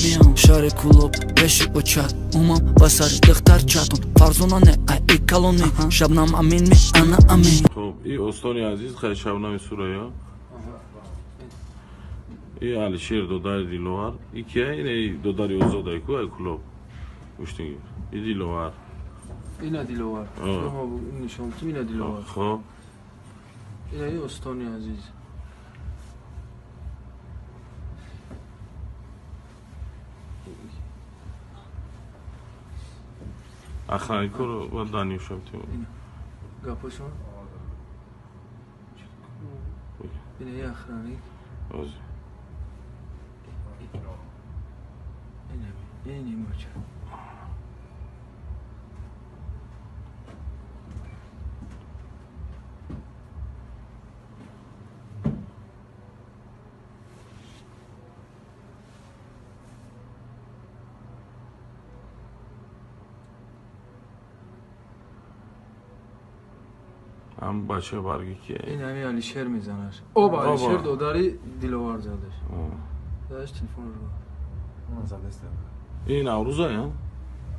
миём. Шаҳри Кӯлоб, пеши очат умам, ба сари духтар чатон. Фарзона не, ай и калони Шабнам Амин ми, ана амин. Хуб, и Остони азиз, хай, Шабнами Сурая, и Алишер, додари Диловар. И кия ин? Додари Озодай ку, ай Кӯлоб гӯштингир. И Диловар. Ина Диловар. Нишон ту, ина Диловар. Хоб. Ина и Остони азиз. Охранникро ба Даниё шабтем. Гапошон ина и охранник. Ози. Ина ини бача. Ҳам бачаи барги кия? Ин ҳами Алишер мезанаш. Оба, Алишер додари Диловар задаш. Задаш телефонро. И Наврӯза я?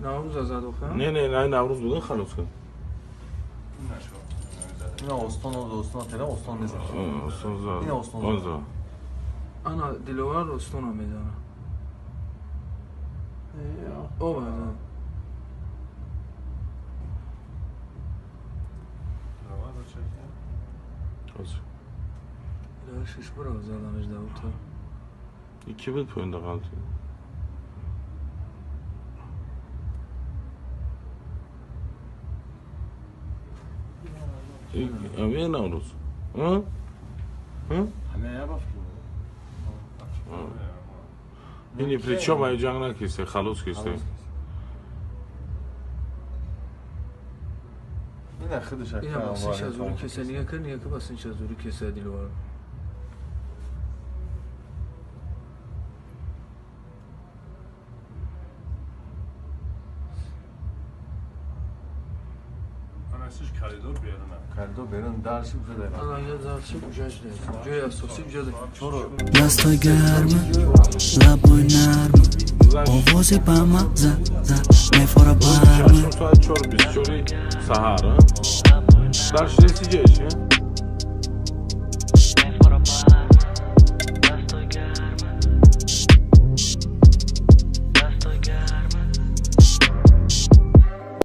Наврӯза зад охи? Не, не, Наврӯз будан, халос кард. Ина Остон, Остон тера, Остон мезанад. Остон зад. Ина Остон. Зад. Ана Диловар Остона мезана. Оба зад. Шиш бара заданаш давта. И ки буд поинда қалти? Ами Наврӯз. Ҳамая ба фикр. Ини причём ай ҷанг накисте, халос кисте. Ина худаш. Ина басин шазури кеса, нига кар, нига ка, басин шазури кеса Диловар. Коридор берун дарси уже. Ана я дарси уже ҷои асосӣ уже. Дастой гарми, лабои нарми, овози ба маза мефора барми. Соат 4:24 саҳар. Дар шидеси ҷои чи?